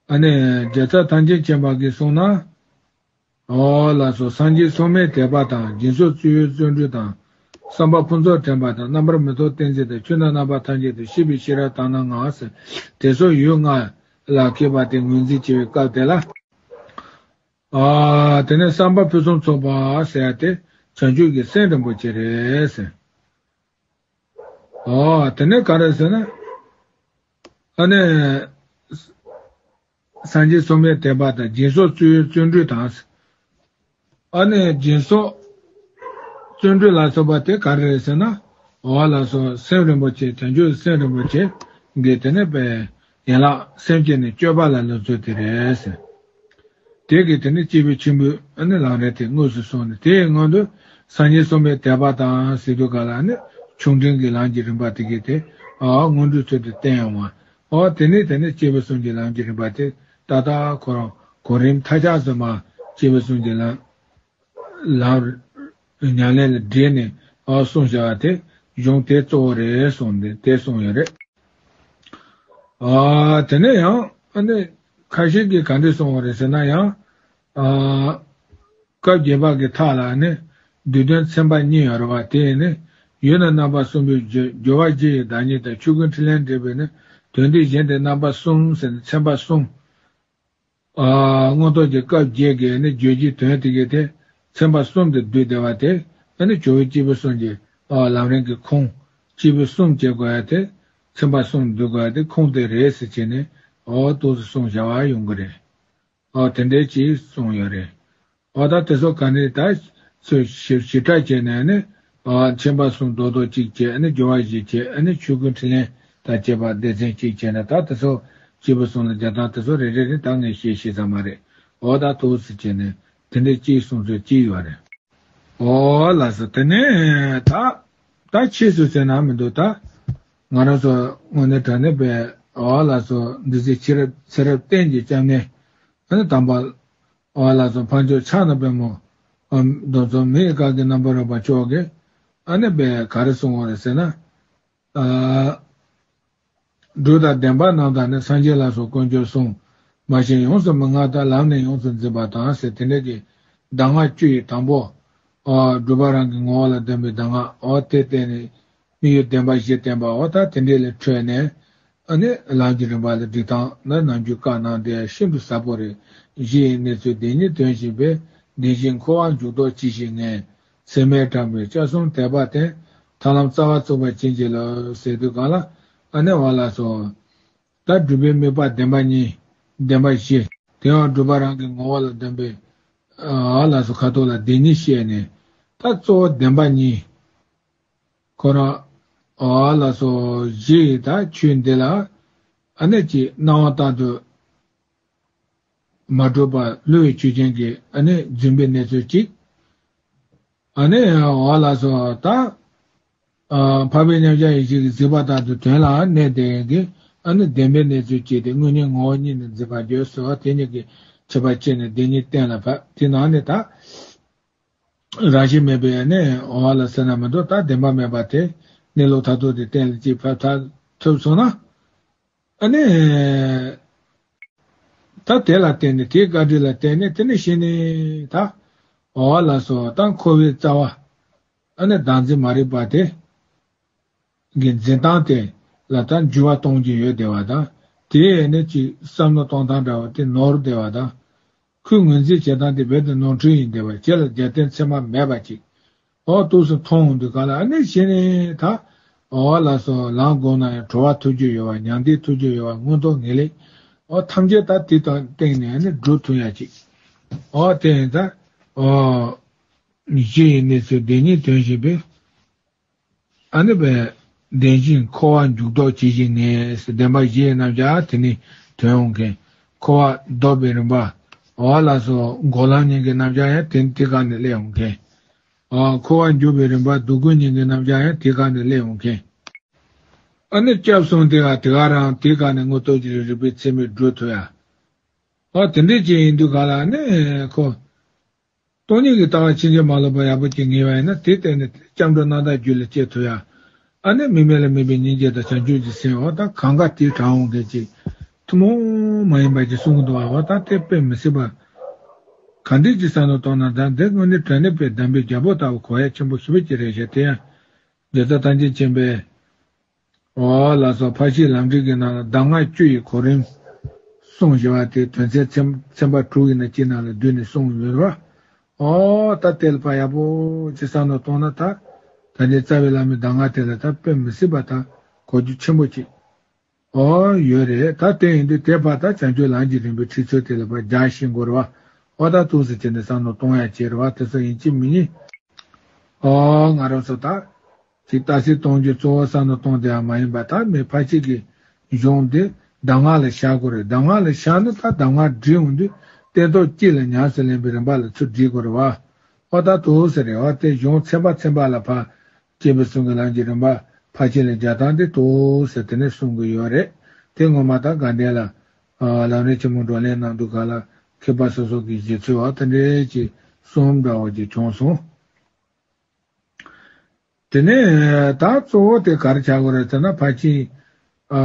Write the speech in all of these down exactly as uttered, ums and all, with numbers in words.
ཨ་ནི་རྒྱལ་ཚབ་ཐམས་ཅད་མཁྱེན་པ་གིས་གསུངས་ན། འོ་ལགས་སོ། སངས་རྒྱས་སྲོག་མེད་དད་པ་དང་། སྦྱིན་སོགས་སྤྱོད་ཡུལ་བརྩོན་འགྲུས་དང་། བསམ་པ་ཕུན་ཚོགས་དྲན་པ་དང་། རྣམ་པར་མི་རྟོག་གཏན་ཚིགས་དང་། ཆོས་རྣམས་རྣམ་པར་ཐམས་ཅད་དུ། ཤེས་པའི་ཤེས་རབ་དག་སྣང་ངང་ཟེར། དེ་སོགས་ཡུལ་ལྔ་ལ་མཁས་པ་དེ་ངོས་འཛིན་བྱེད་པའི་སྐབས་དེ་ལ། ཨ། དེ་ནས་བསམ་པ་ཕུན་སུམ་ཚོགས་པ་ཟེར་ཡ་དེ་བྱང་ཆུབ་ཀྱི་སེམས་རིན་པོ་ཆེ་རེད་ཟེར། ཨོ། དེ་ནས་ག་རེ་ཟེར་ན། ཨ་ནི། སངས་རྒྱས་སྲོག་མེད་དད་པ་དང་། སྦྱིན་སོགས་སྤྱོད་ཡུལ་བརྩོན་འགྲུས་དང་། ཨ་ནི་སྦྱིན་སོགས་བརྩོན་འགྲུས་ལ་སོགས་པ་དེ་ག་རེ་རེད་ཟེར་ན། འོ་ལགས་སོ། སེམས་རིན་པོ་ཆེ། བྱང་ཆུབ་སེམས་རིན་པོ་ཆེ་གི་དེ་ནི་པའི་ཡན་ལག་སེམས་བསྐྱེད་ནས་སྤྱོད་པ་ལ་ལུགས་སྲོལ་དེ་རེད་ཟེར། དེ་གིས་དེ་ནི་སྐྱེས་བུ་ཆེན་པོའི་ཨ་ནི་ལམ་རིམ་དེ་དངོས་སུ་གསུངས་ནས། དེའི་སྔོན་དུ་སངས་རྒྱས་སྲོག་མེད་དད་པ་དང་ཟེར་དུས་ག་ལ་ནི་ཆུང་འབྲིང་གི་ལམ་གྱི་རིམ་པ་དེ་གའི་དེ་ཨ་སྔོན་འགྲོའི་ཚུལ་དུ་བསྟན་ཡོང་བ། ཨོ། དེ་ནས་དེ་ནས་སྐྱེས་བུ་གསུམ་གྱི་ལམ་གྱི་རིམ་པ་དེ་ཏག་ཏག་ཁོ་རང་གོ་རིམ་མཐའ་ཆགས་སུ་མ་སྐྱེས་བུ་གསུམ་གྱི་ལམ་ལམ་ཉམས་ལེན་ལ་འདྲེས་ནས་ཨོ་གསུངས་བཞག་པ་དེ་གཞུང་དེ་གཙོ་བོ་རེད་གསུངས་ཏེ་དེ་གསུངས་ཡོད་རེད། ཨ། དེ་ནས་ཡང་ཨ་ནི་ཁ་ཤས་ཀྱིས་ག་འདྲས་གསུངས་པ་རེད་ཟེར་ན་ཡང་། ཨ། སྐབས་བརྒྱད་པ་གི་མཐའ་ལ་ནི་བསྡུས་དོན་ཚན་པ་གཉིས་ཡོད་རེད་པ། དེ་ནི་ཡུལ་རྣམས་རྣམ་པ་གསུམ་པའི་སྦྱོར་སྦྱོར་བ་བཞི་ཡི་བདག་ཉིད་དང་། ཆོས་ཀུན་ཕྲིན་ལས་འགྲེལ་བའི་ནི་དོན་སྡེ་བཞི་སྟེ་རྣམ་པ་གསུམ་ཟེར་ནས་ཚན་པ་གསུམ། ཨ། མངོན་རྟོགས་ཀྱི་སྐབས་བརྒྱད་ཀྱི་ནི་བརྗོད་བྱའི་དོན་དེ་གའི་དེ་ཚན་པ་གསུམ་དུ་བསྡུས་བསྡད་པ་དེ་ཨ་ནི་ཇོ་བོའི་སྐྱེས་བུ་གསུམ་གྱི་ཨ་ལམ་རིམ་གྱི་ཁུངས། སྐྱེས་བུ་གསུམ་བྱེད་དགོས་ཡ་དེ་ཚན་པ་གསུམ་བསྡུ་དགོས་ཡ་དེ་ཁུངས་དེ་རེད་ཟེར་བྱས་ནས་ཨོ་ཏོག་ཙམ་གསུངས་བཞག་པ་ཡོང་གི་རེད། ཨོ་དེ་འདྲའི་ཅིག་གསུངས་ཡོད་རེད། ཨོ་ད་དེ་ཚོ་ག་ནས་ད་ཚོས་ཞིབ་ཞིབ་ཕྲ་བྱས་ནས་ནི་ཨོ་ཚན་པ་གསུམ་རྡོག་རྡོག་གཅིག་བྱས་ནི་སྦྱོར་བ་བཞི་བྱས་ནི་ཆོས་ཀུན་ཕྲིན་ལས་དང་བཅས་པ་སྡེ་ཚན་གཅིག་བྱས་ནས་ད་དེ་ཚོ་སྐྱེས་བུ་གསུམ་ལ་སྦྱར་སྟངས་དེ་ཚོ་རེ་རེ་རེ་ད་ངས་བཤད་ཤེས་ས་མ་རེད། ཨོ་ད་ཏོག་ཙམ་བྱས་ནས་དེ་འདྲའི་ཅིག་གསུངས་ཚུལ་ཅིག་ཡོད་རེད། ཨོ་ལགས་སོ། དེ་ནས་ད་ད་ཕྱིས་སུ་ཟེར་ན་མི་འདུག་ད་ང་རང་ཚོ་དངོས་གནས་དྲང་གནས་པའི་ཨོ་ལགས་སོ་འདི་ཚེ་ཕྱི་རབས་ཚེ་རབས་གཏན་གྱི་སྐྱབས་གནས་ཨ་ནི་དམ་པ་ཨོ་ལགས་སོ་འཕགས་མཆོག་ཕྱག་ན་པདྨོ་ཨ་གདོང་ཚོ་མི་ཡི་ག་གི་རྣམ་པར་རོལ་པ་མཆོག་གིས་ཨ་ནི་པའི་ག་རེ་གསུངས་པ་རེད་ཟེར་ན། ཨ། སྒྲུབ་དང་བདེན་པ་རྣམས་དང་ནི། སངས་རྒྱས་ལ་སོགས་དཀོན་མཆོག་གསུམ། མ་ཞེན་ཡོངས་སུ་མི་མངའ་ལྟར། ལམ་ནི་ཡོངས་སུ་འཛིན་པ་དང་ཟེར་དེ་འདྲ་གི་གདམས་ངག་བཅུ་ཡི་དང་པོ། ཨོ་སྒྲུབ་པ་རང་གི་ངོ་བོ་ལ་ལྡན་པའི་གདམས་ངག་ཨོ་དེ་བསྟན་ནས་དམིགས་ཡུལ་བདེན་པ་བཞི་བསྟན་པ་ཨོ་ད་དེ་འདྲ་ལས་འཕྲོས་ནས་ཨ་ནི་ལམ་གྱི་རིམ་པ་ལ་སྒྲིག་སྟངས་ནི་ནམ་རྒྱུན་བཀའ་གནང་དེ་ཤིན་ཏུ་ཟབ་པོ་རེད། གཞི་ཡི་གནས་ཚུལ་བདེན་གཉིས་དོན་བཞིན་པའི། བདེན་བཞིའི་འཁོར་བ་འཇུག་ལྡོག་ཇི་ཞིག་ངེས། ཚད་མས་དྲངས་པའི་སྐྱབས་གསུམ་དད་པ་བརྟན། ཐར་ལམ་རྩ་བ་བཙུགས་པར་བྱིན་གྱིས་རློབས། ཟེར་དུས་གང་ལ་ཨ་ནི་ཨོ་ལགས་སོ། ད་སྒྲུབ་པའི་དམིགས་པ་བདེན་པ་གཉིས། བདེན་པ་བཞི། དེ་ཡང་སྒྲུབ་པ་རང་གི་ངོ་བོ་ལ་ལྡན་པའི་ཨོ་ལགས་སོ་ཁ་ཐོག་ལ་བདེན་གཉིས་བཤད་ནས་ད་གཙོ་བོ་བདེན་པ་གཉིས། ཁོ་རང་ཨོ་ལགས་སོ་གཞི་ཡི་ད་ཆོས་འདི་ལ་ཨ་ནི་ཅིག་སྣང་བ་ལྟར་དུ། མ་གྲུབ་པ་བསླུ་བའི་ཆོས་ཅན་གྱི་ཨ་ནི་འཛིན་པའི་གནས་ཚུལ་གཅིག་ཨ་ནི་འོ་ལགས་སོ་ད། ཨ་འཕགས་པའི་མཉམ་གཞག་ཡེ་ཤེས་ཀྱི་གཟིགས་པ་ལྟར་དུ་དོན་ལ་གནས་བསྡད་ཀྱི་ཨ་ནི་བདེན་པའི་གནས་ཚུལ་གཅིག་དེ་དངོས་གཉེན་ངོ་བོ་ཉིད་ནས་འཛིན་པར་འགྱུར་ཟེར་བ་དེ་གཉིས་ཀྱི་ཁྱད་པར་ཕྱེ་ནས་བདེན་གཉིས་གཏན་ལ་ཕབ་དེ་ནང་ནས་ད། རང་བཞིན་མེད་པའི་ཨ་ནི་འོ་ལགས་ཟེར་ན་མི་འདུག་ད་བདེན་པ་མེད་པ་དེ་གནས་ལུགས་མཐར་ཐུག་དེ་གཏན་ལ་གཅིག་ཕབ་ཐུབ་སོང་ན། ཨ་ནི། ད་དེ་ལ་བརྟེན་ནས་དེའི་བཀའ་དྲིན་ལ་བརྟེན་ནས་དེ་ནས་གཞི་ནས་ད། འོ་ལགས་སོ་ད་འཁོར་བའི་རྩ་བ། ཨ་ནི་བདག་འཛིན་མ་རིག་པ་དེ། གི་འཛིན་སྟངས་དེ་ལ་ད་འགྱུར་བ་གཏོང་རྒྱུ་ཡོད་བསྡད་པ་དང་དེ་ནི་ཅིག་བསམ་བློ་གཏོང་སྟངས་འདྲ་བ་དེ་ནོར་བསྡད་པ་དང་། ཁོས་ངོས་འཛིན་བྱེད་སྟངས་དེ་རྦད་དེ་ནོར་འཁྲུལ་ཡིན་བསྡད་པ་ཁྱེད་ལ་རྒྱབ་རྟེན་ཚད་མ་མེད་པ་ཅིག་ཨོ་ཏོག་ཙམ་མཐོང་འོང་དུས་ག་ལ་ཨ་ནི་གཞི་ནས་ད་ཨོ་ལགས་སོ་ལམ་སྒོམ་ན་ཡང་གྲོལ་བ་ཐོབ་རྒྱུ་ཡོད་པ་ཉང་སྡེ་ཐོབ་རྒྱུ་ཡོད་པ་མངོན་མཐོ་ངེས་ལེགས་ཨོ་ཐམས་ཅད་ད་དེ་དང་སྟེང་ནས་ཨ་ནི་སྒྲུབ་ཐུབ་ཡ་ཅིག་ཨོ་དེ་ཡིན་ད་ཨོ་གཞི་ཡི་གནས་ཚུལ་བདེན་གཉིས་དོན་བཞིན་པས་ཨ་ནི་བས་བདེན་བཞིའི་འཁོར་བ་འཇུག་ལྡོག་ཇི་བཞིན་ངེས་བདེན་པ་བཞིའི་རྣམ་གཞག་དེ་ནི་དོན་འོང་མཁན་འཁོར་བ་ལྡོག་པའི་རིམ་པ་ཨོ་ལགས་སོ་འགོག་ལམ་གཉིས་ཀྱི་རྣམ་གཞག་ཡང་དེ་དེ་ག་ནས་སླེབས་འོང་མཁན། ཨ། འཁོར་བ་འཇུག་པའི་རིམ་པ་སྡུག་ཀུན་གཉིས་ཀྱི་རྣམ་གཞག་ཡང་དེ་ག་ནས་སླེབས་འོང་མཁན། ཨ་ནི་སྐྱབས་གསུམ་དེ་ག་དེ་ག་རང་དེ་ག་ནས་མངོན་རྟོགས་ཀྱི་རིག་པའི་ཚད་མས་སྒྲུབ་ཐུབ་ཡ། ཨ་དེ་འདྲས་ཅིག་ཡིན་དུས་ག་ལ་ནི་ཁོ། སྟོང་ཉིད་ཀྱི་ལྟ་བ་ཕྱིན་ཅི་མ་ལོག་པ་ཡག་པོ་ཅིག་ངེས་པ་ཡིན་ན་དེ་བརྟེན་ནས་སྐྱབས་འགྲོ་རྣམ་དག་རྒྱུད་ལ་སྐྱེ་ཐུབ་ཡ། ཨ་ནི་དམིགས་མེད་ལ་དམིགས་པའི་སྙིང་རྗེ་དང་བྱང་ཆུབ་ཀྱི་སེམས་འོ་ད་གང་ག་དེ་དྲངས་འོང་མཁན་ཅིག་ཐུན་མོང་མ་ཡིན་པ་ཅིག་གསུང་གི་འདུག་བ། འོ་ད་དེ་དཔེ་མི་སྲིད་པ། ག་འདྲས་ཅིག་བསམ་བློ་གཏོང་ན། ད་འདི་དངོས་གནས་དྲང་གནས་དཔེ་གདམས་པའི་རྒྱལ་པོ་ལྟ་བུ་གོ་ཡ་ཆེན་པོ་ཞེ་པོ་ཅིག་རེད་ཤག་དེ་ཡང་རྒྱལ་ཚབ་ཐམས་ཅད་མཁྱེན་པས། འོ་ལགས་སོ། ཕར་ཕྱིན་ལམ་རིམ་གྱི་ནང་ལ་གདམས་ངག་བཅུ་ཡི་གོ་རིམ་གསུངས་བཞག་པ་དེ། དོན་ཚན་ཚན་ཚན་པ་དྲུག་ཡིན་ན་གཅིག་ནང་ལ་བསྡུས་ནས་གསུངས་ཡོད་རེད་བ། འོ་ད་དེ་ལ་ཕར་ཡག་པོ་ཅིག་བསམ་བློ་གཏོང་ན། ད་ད་ནི་རྩ་བའི་བླ་མའི་གདམས་ངག་དེ་ལ་ད་དཔེ་མི་སྲིད་པ་ད་གོ་རྒྱུ་ཆེན་པོ་ཅིག་འོ་ཡོད་རེད། ད་དེ་ཡིན་དུས་དེ་བར་ད་བྱང་ཆུབ་ལམ་གྱི་རིམ་པའི་ཁྲིད་ཚུལ་དེ་ལ་ཕར་རྒྱག་ཤེས་དགོས་རེད་བ། འོ་ད་ཐུགས་སུ་བྱས་ནས་བསམ་བློ་གཏོང་ཡ་བྱེད་རེད་བ། དེ་ཚོ་ཡིན་གཅིག་མིན་གཉིས། ཨོ་ང་རང་ཚོ་ད་ཅིག་ལྟ་ཚུལ་གཏོང་རྒྱུ་གཙོ་བོ་བསམ་བློ་གཏོང་བསྡད་ཡ་མ་ཡིན་པ། ད་མི་ཕལ་ཆེར་གྱི་གཞུང་འདི་གདམས་ངག་ལ་བཞག་དགོས་རེད། གདམས་ངག་ལ་བཞག་ན་ད་གདམས་ངག་འདྲི་འོང་དུས་སྟན་ཐོག་གཅིག་ལ་ཉམས་སུ་ལེན་པའི་རིམ་པ་ལ་ཚུར་འདྲི་དགོས་རེད་བ། ཨོ་ད་དུ་ཟེར་རེད་བ། དེ་གཞུང་ཚན་པ་ཚན་པ་ལ་ཕར་སྐྱེས་བུ་གསུམ་གྱི་ལམ་གྱི་རིམ་པ་ཕར་ཕྱིན་ལ་རྒྱག་སྟངས་དེ་དུ་ཟེར་དེ་ནས་གསུང་གི་ཡོད་རེད། དེ་ངོ་མ་ད་དགའ་ལྡན་ལ་ལམ་རིམ་ཆེན་མོ་བགྲོ་གླེང་གནང་དུས་ག་ལ་མཁས་པ་སོ་སོ་གི་བཞེད་ཚུལ་བ་དེ་འདྲའི་ཅིག་གསུངས་འདྲ་བོ་ཅིག་བྱུང་སོང་། དེ་ནས་ད་གཙོ་བོ་དེ་ག་རེ་ཆགས་ཀྱི་རེད་ཟེར་ན། ཕར་ཕྱིན་ཨ་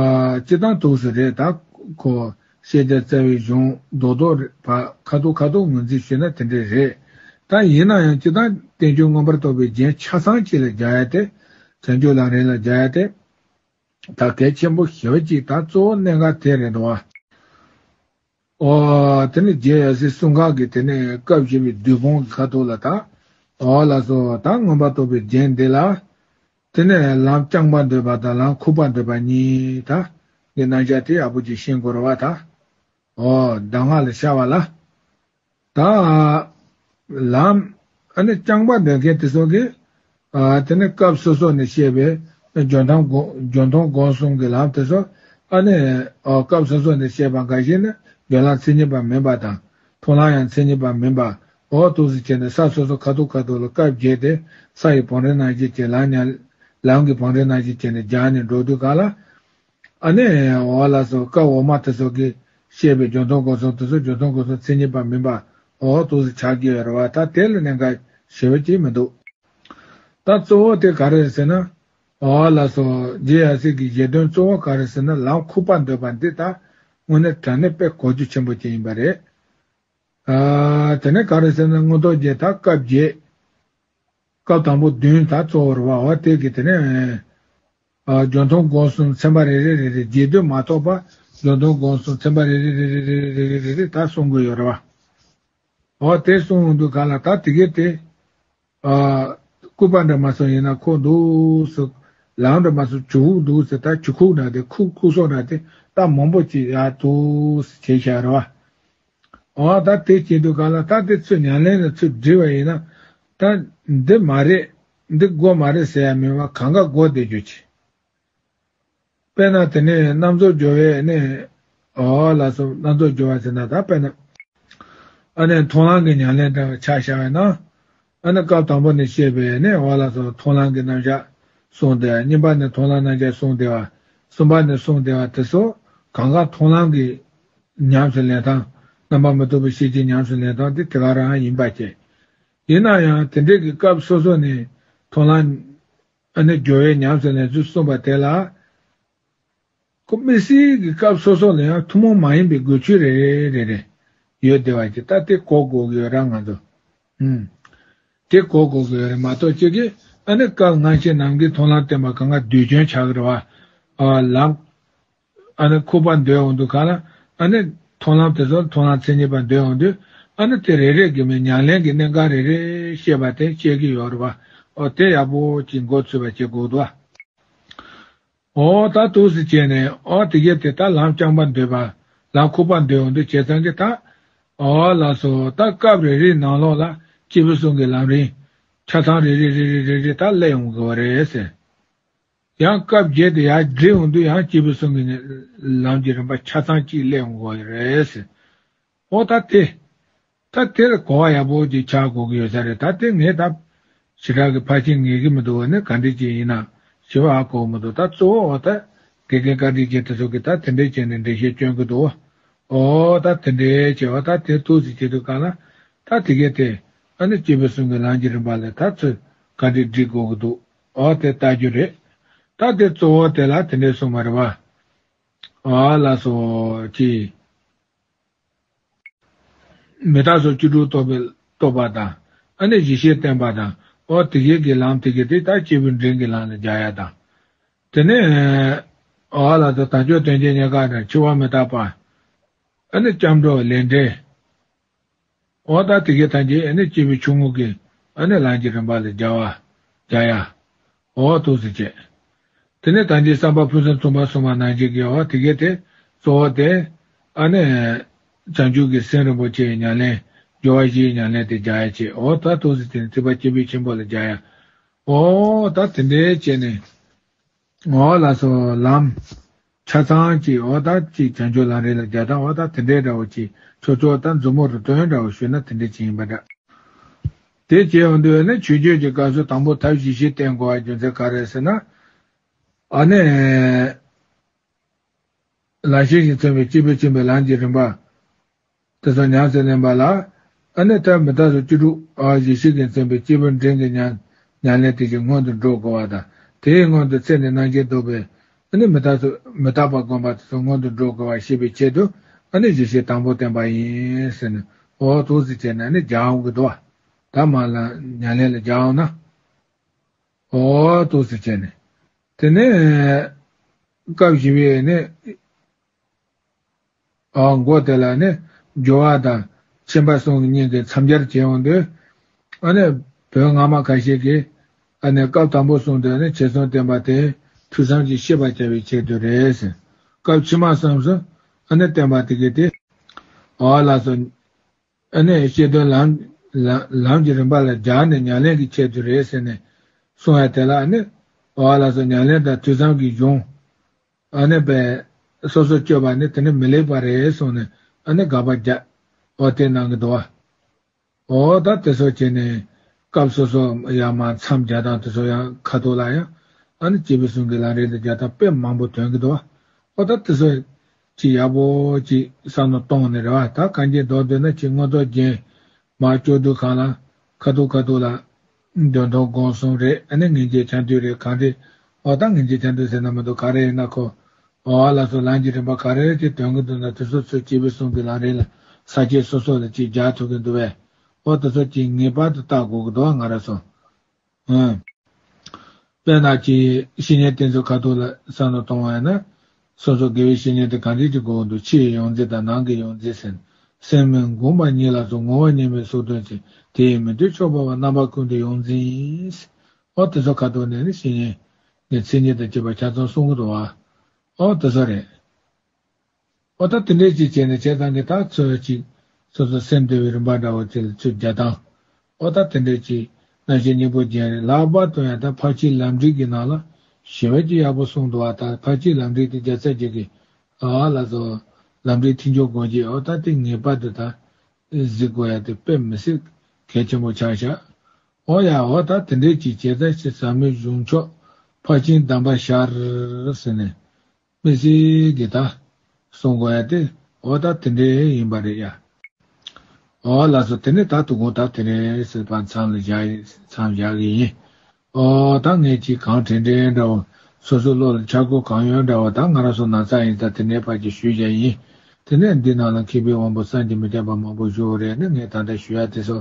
སྤྱིར་བཏང་དུ་ཟེར་རེད། ད་ཁོ་ཤེས་བྱ་རྩ་བའི་གཞུང་རྡོག་རྡོག་རེད་པ། ཁ་ཐུག་ཁ་ཐུག་ངོས་འཛིན་ཞུས་ན་དེ་འདྲས་རེད། ད་ཡིན་ན་ཡང་སྤྱིར་བཏང་བསྟན་བཅོས་མངོན་པར་རྟོགས་པའི་རྒྱན་ཆ་ཚང་གཅིག་ལ་སྦྱར་ཡ་དེ། བྱང་ཆུབ་ལམ་རིམ་ལ་སྦྱར་ཡ་དེ་ད་གལ་ཆེན་པོ་ཞེ་པོ་ཅིག་ད་གཙོ་བོ་གནད་འགག་དེ་རེད་འདུག་བ། ཨོ། དེ་ནས་རྗེ་ཡབ་སྲས་གསུང་མཁན་གྱིས་དེ་ནས་སྐབས་བཞི་པའི་བསྡུས་དཔང་གི་ཁ་ཐུག་ལ་ད། ཨོ་ལགས་སོ། ད་མངོན་པར་རྟོགས་པའི་རྒྱན་འདི་ལ། དེ་ནས་ལམ་རྐྱང་པ་འདོད་པ་དང་ལམ་ཁུག་པ་འདོད་པ་གཉིས་ད། གི་རྣམ་གཞག་དེ་ཡག་པོ་ཅིག་ཤེས་དགོས་རེད་བ་ད། ཨོ་གདམས་ངག་ལ་ཤར་བ་ལ། ད་ལམ་ཨ་ནི་རྐྱང་པ་འདོད་མཁན་དེ་ཚོ་གིས། ཨ་དེ་ནི་སྐབས་སོ་སོ་ནས་བཤད་པའི་འཇོན་ཐང་སྒོ་འཇོན་ཐང་སྒོམ་གསུམ་གྱི་ལམ་དེ་ཚོ། ཨ་ནི་ཨ་སྐབས་སོ་སོ་ནས་བཤད་པ་འགའ་ཞིག་ནི་སྦྱོར་ལམ་མཚན་ཉིད་པ་མིན་པ་དང་། མཐོང་ལམ་ཡང་མཚན་ཉིད་པ་མིན་པ། འོ་འདུག་སེ་བྱས་ནས་ས་སོ་སོ་ཁ་ཐུག་ཁ་ཐུག་ལ་སྐབས་བརྒྱད་དེ་ས་ཡི་བང་རིམ་ནང་བཞིན་གྱི་ལམ་ཉམས། ལམ་གྱི་བང་རིམ་ནང་བཞིན་བྱས་ནས་སྦྱར་ནས་འགྲོ་དུས་ག་ལ། ཨ་ནི་འོ་ལགས་སོ། སྐབས་འོག་མ་དེ་ཚོ་གིས་བཤད་པའི་འཇོན་ཐང་སྒོམ་གསུམ་དེ་ཚོ་འཇོན་ཐང་སྒོམ་གསུམ་མཚན་ཉིད་པ་མིན་པ། འོ་འདུག་སེ་ཆགས་ཀྱི་ཡོད་རེད་བ། ད་དེ་ལ་གནད་འགག་ཞེ་པོ་ཅིག་མི་འདུག་ད་གཙོ་བོ་དེ་ག་རེ་རེད་ཟེར་ན། འོ་ལགས་སོ། རྗེ་ཡབ་སྲས་ཀྱི་ཞལ་འདོན་གཙོ་བོ་ག་རེ་ཟེར་ན། ལམ་ཁུག་པ་འདོད་པ་འདི་ད་དངོས་གནས་དྲང་གནས་དཔེ་གོ་རྒྱུ་ཆེན་པོ་ཅིག་ཡིན་པ་རེད། ཨ་དེ་ནས་ག་རེ་ཟེར་ན། མངོན་རྟོགས་རྒྱན་ད་སྐབས་བརྒྱད། སྐབས་དང་པོ་བདུན་ད་གཙོ་བོར་བ་བ་དེ་གི་དེ་ནས། ཨ་འཇོན་ཐང་སྒོམ་གསུམ་ཚན་པ་རེ་རེ་རེ་རེ་རྗེས་ཟློས་མ་གཏོགས་པ། འཇོན་ཐང་སྒོམ་གསུམ་ཚན་པ་རེ་རེ་རེ་རེ་ད་གསུང་གི་ཡོད་རེད་བ། འོ་དེ་གསུང་འོང་དུས་ག་ལ་ད་དེ་གའི་དེ། ཨ་སྐུད་པ་འདྲ་མ་སོང་ཡིན་ན་ཁུག་འདུག་ཟེར། ལམ་འདྲ་མ་སོང་ཆུ་ཁུག་འདུག་ཟེར། ད་ཆུ་ཁུག་འདྲ་དེ་ཁུག་ཁུག་སོང་འདྲ་དེ་ད་མང་པོ་ཅིག་ཡར་འདུག་ཟེར་བྱས་བཞག་རེད་བ། འོ་ད་དེ་བྱེད་དུས་ག་ལ་ད་དེ་ཚོས་ཉམས་ལེན་ལ་ཚུར་སྒྲིལ་བ་ཡིན་ན། ད་འདི་མ་རེད། འདི་དགོས་མ་རེད་ཟེར་ཡ་མེད་པ་གང་ག་དགོས་བསྡད་རྒྱུ་ཅིག་དཔེར་ན་དེ་ནས་རྣམ་རྫོགས་སྦྱོར་བའི་ནི། འོ་ལགས་སོ། རྣམ་རྫོགས་སྦྱོར་བ་ཟེར་ན་ད་དཔེར་ན། ཨ་ནི་མཐོང་ལམ་གྱི་ཉམས་ལེན་འདྲ་ཆ་བཞག་པ་ཡིན་ན། ཨ་ནི་སྐབས་དང་པོ་ནས་བཤད་པའི་ནི། འོ་ལགས་སོ། མཐོང་ལམ་གྱི་རྣམ་གཞག་གསུངས་བསྡད་པ། གཉིས་པ་ནས་མཐོང་ལམ་རྣམ་གཞག་གསུངས་བསྡད་པ། གསུམ་པ་ནས་གསུངས་བསྡད་པ་དེ་ཚོ་གང་ག་མཐོང་ལམ་གྱི་ཉམས་སུ་ལེན་སྟངས། རྣམ་པ་མི་རྟོག་པའི་ཤེས་བྱའི་ཉམས་སུ་ལེན་སྟངས་དེ་དེ་ག་རང་ཡིན་པ་བཅས། ཡིན་ན་ཡང་དེ་འདྲའི་གི་སྐབས་སོ་སོ་ནས་མཐོང་ལམ། ཨ་ནི་སྦྱོར་བའི་ཉམས་སུ་ལེན་ཚུལ་གསུངས་པ་དེ་ལ། ཁོ་དམིགས་བསལ་གྱི་སྐབས་སོ་སོ་ལ་ཡང་ཐུན་མོང་མ་ཡིན་པའི་དགོས་ཆོས་རེ་རེ་རེ་རེ་ཡོད་བསྡད་པ་ཅིག་ད་དེ་གོ་དགོས་ཀྱི་ཡོད་ར་ང་ཚོ། ཨུམ། དེ་གོ་དགོས་ཀྱི་ཡོད་རེད་མ་གཏོགས་ཅིག་གིས་ཨ་ནི་སྐབས་སྔ་ཕྱི་ནམ་མཁའི་མཐོང་ལམ་བསྟན་པ་གང་ག་དུས་རྒྱུན་ཆགས་ཀྱི་རེད་བ། ཨ་ལམ། ཨ་ནི་ཁུག་པ་འདོད་འོང་དུས་ག་ལ། ཨ་ནི་མཐོང་ལམ་དེ་ཚོ་མཐོང་ལམ་མཚན་ཉིད་པ་འདོད་འོང་དུས། ཨ་ནི་དེ་རེ་རེ་གི་མི་ཉམས་ལེན་གྱི་གནད་འགག་རེ་རེ་བཤད་པ་དེ་བཤད་ཀྱི་ཡོད་རེད་བ། ཨོ་དེ་ཡག་པོ་ཅིག་མགོ་ཚོས་པ་བྱེད་དགོས་འདུག་བ། ཨོ་ད་འདུག་སེ་བྱས་ནས། ཨོ་དེ་གས་དེ་ད་ལམ་རྐྱང་པ་འདོད་པ། ལམ་ཁུག་པ་འདོད་འོང་དུས་བྱས་ཙང་གི་ད། ཨོ་ལགས་སོ། ད་སྐབས་རེ་རེའི་ནང་ལོགས་ལ་སྐྱེས་བུ་གསུམ་གྱི་ལམ་རིམ་ཆ་ཚང་རེ་རེ་རེ་རེ་རེ་རེ་ད་སླེབས་ཡོང་དགོས་པ་རེད་ཟེར། ཡང་སྐབས་བརྒྱད་དེ་ཡར་སྒྲིལ་འོང་དུས་ཡང་སྐྱེས་བུ་གསུམ་གྱི་ལམ་གྱི་རིམ་པ་ཆ་ཚང་གཅིག་སླེབས་འོང་དགོས་པ་རེད་ཟེར། ཨོ་ད་དེ། ད་དེར་གོ་བ་ཡག་པོ་ཅིག་ཆགས་དགོས་ཀྱི་ཡོད་ས་རེད། ད་དེ་ངས་ད་ཞེ་དྲག་གི་ཕར་ཕྱིན་ངེས་ཀྱི་མི་འདུག་བ། ནི་ག་འདྲ་ཅིག་ཡིན་ན་ཞེ་པོ་ཧ་གོ་མི་འདུག་ད་གཙོ་བོ་འོ་ད་དགེ་རྒན་བཀའ་དྲིན་ཅན་དེ་ཚོ་གིས་ད་དེ་འདྲས་བྱས་ནས་འགྲེལ་བཤད་སྐྱོན་གྱི་འདུག་བ། ཨོ་ད་དེ་འདྲས་བྱས་བ། ད་དེ་ཐུགས་སུ་བྱེད་དུས་ག་ལ་ད་དེ་གས་དེ་ཨ་ནི་སྐྱེས་བུ་གསུམ་གྱི་ལམ་གྱི་རིམ་པ་ལ་ད་ཚུར་ག་འདྲས་སྒྲིག་དགོས་ཀྱི་འདུག་ཨོ་དེ་ལྟ་རྒྱུ་རེད། ད་དེ་གཙོ་བོ་དེ་ལ་དེ་འདྲས་གསུངས་པ་རེད་བ། ཨ་ལ་སོགས་ཀྱིས། མི་རྟག་སོགས་བཅུ་དྲུག་རྟོགས་པའི་རྟོགས་པ་དང་། ཨ་ནི་གཞི་ཤེས་བསྟན་པ་དང་། འོ་དེ་གའི་གི་ལམ་དེ་གའི་དེ་ལྟར་སྐྱེས་བུ་འབྲིང་གི་ལམ་ལ་སྦྱར་ཡ་དང་། དེ་ནས་འོ་ལ་དང་དལ་འབྱོར་དོན་གྱི་རྙེད་དཀའ་དང་འཆི་བ་མི་རྟག་པ། ཨ་ནི་སྐྱབས་འགྲོ་ལས་འབྲས། འོ་ད་དེ་གའི་ཐམས་ཅད་ཨ་ནི་སྐྱེས་བུ་ཆུང་ངུ་གི་ཨ་ནི་ལམ་གྱི་རིམ་པ་ལ་སྦྱར་བ་སྦྱར་ཡ། འོ་ཐུགས་སུ་ཆེ། དེ་ནས་ད་ཅི་བསམ་པ་ཕུན་སུམ་ཚོགས་པ་གསུངས་པ་ནང་བཞིན་གྱི་འོ་དེ་གའི་དེ་གཙོ་བོ་དེ་ཨ་ནི་བྱང་ཆུབ་ཀྱི་སེམས་རིན་པོ་ཆེའི་ཉམས་ལེན། སྦྱོར་བ་བཞིའི་ཉམས་ལེན་དེ་སྦྱར་ཡ་ཆེ། འོ་ད་ཐུགས་སུ་ཆེ་ནས་ཐེག་པ་སྐྱེས་བུ་ཆེན་པོ་ལ་སྦྱར་ཡ། འོ་ད་དེ་འདྲའི་བྱས་ནས། འོ་ལགས་སོ། ལམ་ཆ་ཚང་གཅིག་འོ་ད་གཅིག་བྱང་ཆུབ་ལམ་རིམ་ལ་སྦྱར་སྟངས་འོ་ད་དེ་འདྲའི་འདྲ་བོ་གཅིག་ཆོག་ཆོག་ད་མཛུབ་མོ་རུ་སྟོན་འདྲ་བོ་ཞུས་ན་དེ་འདྲ་ཅིག་ཡིན་པ་འདྲ། དེ་བྱས་ཡོང་དུས་ནི་ཆོས་སྤྱོད་ཀྱི་སྐབས་སུ་དང་པོ་ཐབས་ཤེས་བཞི་བསྟེན་དགོས་པའི་རྒྱུ་མཚན་ག་རེ་ཟེར་ན། ཨ་ནི། ལམ་ཤེས་ཀྱིས་མཚོན་པའི་སྐྱེས་བུ་ཆེན་པོའི་ལམ་གྱི་རིམ་པ། དེ་ཚོ་ཉམས་སུ་ལེན་པ་ལ། ཨ་ནི་ཐབས་མི་རྟག་སོགས་བཅུ་དྲུག་ཨ་གཞི་ཤེས་ཀྱིས་མཚོན་པའི་སྐྱེས་བུ་འབྲིང་གི་ཉམས་ཉམས་ལེན་དེ་བཞིན་སྔོན་དུ་འགྲོ་དགོས་པ་དང་། དེའི་སྔོན་དུ་ཚེ་འདིའི་རྣམ་མཁྱེན་རྟོགས་པའི་ཨ་ནི་མི་རྟག་སོགས་མི་རྟག་པ་བསྒོམ་པ་དེ་ཚོ་སྔོན་དུ་འགྲོ་དགོས་པ་ཤེས་པའི་ཆེད་དུ་ཨ་ནི་གཞི་ཤེས་དང་པོ་བསྟེན་པ་ཡིན་ཟེར་ནས་འོ་ཐུགས་སུ་ཆེ་ནས་ཨ་ནི་སྦྱར་འོང་གི་འདུག་བ། ད་མ་ལ་ཉམས་ལེན་ལ་སྦྱར་འོང་ན། འོ་ཐུགས་སུ་ཆེ་ནས། དེ་ནས་སྐབས་བཞི་པའི་ནི། ཨ་མགོ་དེ་ལ་ནི་སྦྱོར་བ་དང་མཁྱེན་པ་གསུམ་གཉིས་ཀྱིས་མཚམས་སྦྱར་བྱེད་འོང་དུས། ཨ་ནི་བོད་སྔ་མ་ཁ་ཤས་ཀྱིས་ཨ་ནི་སྐབས་དང་པོ་གསུམ་དུ་ནི་བྱེད་གསུམ་བསྟན་པ་དེ་ཐོས་བསམ་གྱིས་ཤེས་པར་བྱ་བའི་ཆེད་དུ་རེད་ཟེར། སྐབས་ཕྱི་མ་གསུམ་སུ་ཨ་ནི་བསྟན་པ་དེ་གའི་དེ། འོ་ལགས་སོ། ཨ་ནི་བཤད་དོན་ལམ་ལམ་ལམ་གྱི་རིམ་པ་ལ་སྦྱར་ནས་ཉམས་ལེན་གྱི་ཆེད་དུ་རེད་ཟེར་ནས་གསུང་ཡ་དེ་ལ་ཨ་ནི། འོ་ལགས་སོ་ཉམས་ལེན་དང་ཐོས་བསམ་གྱི་གཞུང་། ཨ་ནི་པས་སོ་སོ་སྤྱོད་པ་ནི་དེ་ནི་མི་ལེགས་པ་རེད་གསུངས་ནས་ཨ་ནི་དགག་པ་རྒྱག་འོ་དེ་གནང་གི་འདུག་བ། འོ་ད་དེ་ཚོ་བྱས་ནས་སྐབས་སོ་སོ་ཡང་མ་མཚམས་སྦྱར་སྟངས་དེ་ཚོ་ཡང་ཁ་ཐུག་ལ་ཡང་ཨ་ནི་སྐྱེས་བུ་གསུམ་གྱི་ལམ་རིམ་དུ་སྦྱར་སྟངས་དཔེ་མང་པོ་ཐོན་གི་འདུག་བ། འོ་ད་དེ་ཚོ་ཅིག་ཡག་པོ་ཅིག་བསམ་བློ་གཏོང་ནས་རེད་བ། ད་གང་ཅི་མདོར་བསྡུས་ན་ཅིག་མངོན་རྟོགས་རྒྱན་མ་བཅུ་བདུན་གང་ལ་ཁ་ཐུག་ཁ་ཐུག་ལ། འདོན་ཐོག་སྒོམ་གསུམ་རེད། ཨ་ནི་ངེས་འབྱེད་ཆ་མཐུན་རེད། གང་རེད། འོ་ད་ངེས་འབྱེད་ཆ་མཐུན་ཟེར་ན་མི་འདུག་ག་རེ་ཡིན་ན་ཁོ། འོ་ལགས་སོ་ལམ་གྱི་རིམ་པ་ག་རེ་ཅིག་སྟོན་གྱི་འདུག་ན་དེ་ཚོ་ཚུར་སྐྱེས་བུ་གསུམ་གྱི་ལམ་རིམ་ལ་ས་བཅད་སོ་སོ་ལ་ཅིག་སྦྱར་ཐུབ་ཀྱི་འདུག་བས། འོ་དེ་ཚོ་ཅིག་ངེས་པར་དུ་བལྟ་དགོས་ཀྱི་འདུག་ང་རང་ཚོ། ཨང་། དཔེར་ན་ཅིག་བཤེས་གཉེན་དེ་ཚོ་ཁ་ཐུག་ལ་བསམ་བློ་གཏོང་བ་ཡིན་ན། སོ་སོ་དགེ་བའི་བཤེས་གཉེན་དེ་གང་འདྲ་ཅིག་དགོས་ཀྱི་འདུག་ཕྱི་ཡི་ཡོངས་འཛིན་དང་ནང་གི་ཡོངས་འཛིན་ཟེར། སེམས་མི་འགོངས་པ་ཉིད་ལ་སོགས་ངོ་བོ་ཉིད་མེད་ཚུལ་སྟོན་ཅིང་། དེ་ཡི་མི་མཐུན་ཕྱོགས་སྤོང་བ་རྣམ་པ་ཀུན་ཏུ་ཡོངས་འཛིན་ཟེར། འོ་དེ་ཚོ་ཁ་ཐུག་ནས་ནི་བཤེས་གཉེན་གྱི་མཚན་ཉིད་དང་བཅས་པ་ཆ་ཚང་གསུང་གི་འདུག་བ། འོ་དེ་ཚོ་རེད། འོ་ད་དེ་འདྲས་ཅིག་བྱས་ནས་བྱས་ཙང་གི་ད་ཚོད་ཅིག་སོ་སོ་སེམས་བདེ་བའི་རིམ་པ་འདྲ་བོ་དེ་ལ་ཚུར་རྒྱག་སྟངས། འོ་ད་དེ་འདྲས་ཅིག་རྣམ་བཤད་སྙིང་པོ་རྒྱན་རེད། ལྷག་པར་དུ་ཡང་ད་འཕགས་ཆེན་ལམ་རིམ་གྱི་ནང་ལ་ཞེ་བ་ཅིག་ཡག་པོ་གསུངས་འདུག་བ། ད་འཕགས་ཆེན་ལམ་རིམ་དེ་རྒྱལ་སྲས་བཅས་ཀྱི་ཨ་ལ་སོགས་ལམ་རིམ་མཐིལ་འཇོག་སྒོམ་བྱེད། འོ་ད་དེ་ངེས་པར་དུ་ད་གཟིགས་དགོས་ཡ་དེ་དཔེ་མི་སྲིད་གལ་ཆེན་པོ་ཆགས་ཤག་འོ་ཡ་འོ་ད་དེ་འདྲས་ཅིག་བྱས་ད་ཅིག་ཟབ་མོའི་གཞུང་ཕྱོགས་འཕགས་ཆེན་གདམས་པར་ཤར་ཟེར་ནས། མི་སྲིད་ཀྱི་ད་གསུང་དགོས་ཡ་དེ་འོ་ད་དེ་འདྲའི་ཡིན་པ་རེད་ཡ། འོ་ལགས་སོ། དེ་ནས་ད་དུ་གུང་ད་དེ་རེད་ཟེར་བ་མཚམས་ལ་བཞག་མཚམས་བཞག་གི་ཡིན། འོ་ད་ངས་ཅིག་གང་དྲན་དྲན་འདྲ་བོ་སོ་སོའི་བློ་ལ་འཆར་སྒོ་གང་ཡོད་འདྲ་བོ་ད་ང་རང་ཚོ་ན་ཚ་ཡིན་ད་དེ་འདྲའི་བར་གྱི་ཞུས་བཞག་ཡིན། དེ་ནས་འདི་ནང་ལ་མཁས་པའི་དབང་པོ་བསམ་གྱིས་མི་ཁྱབ་པ་མང་པོ་བཞུགས་རེད། ནི་ངས་ད་ལྟ་ཞུ་ཡ་དེ་ཚོ།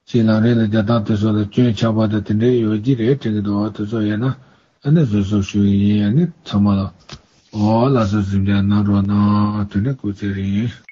ཅིག་ལམ་རིམ་ལ་རྒྱག་སྟངས་དེ་ཚོ་ལ་སྐྱོན་ཆགས་པ་དང་དེ་འདྲའི་ཡོད་ཀྱི་རེད་དྲན་གྱི་འདུག་འོ་དེ་ཚོ་ཡོད་ན་ཨ་ནི་བཟོད་གསོལ་ཞུ་གི་ཡིན། ཨ་ནི་ཚང་མ་ལ་འོ་ལགས་སོ་གཟིམ་འཇག་གནང་རོགས་གནང་། དེ་ནས་སྐུ་ཚེ་རིང་།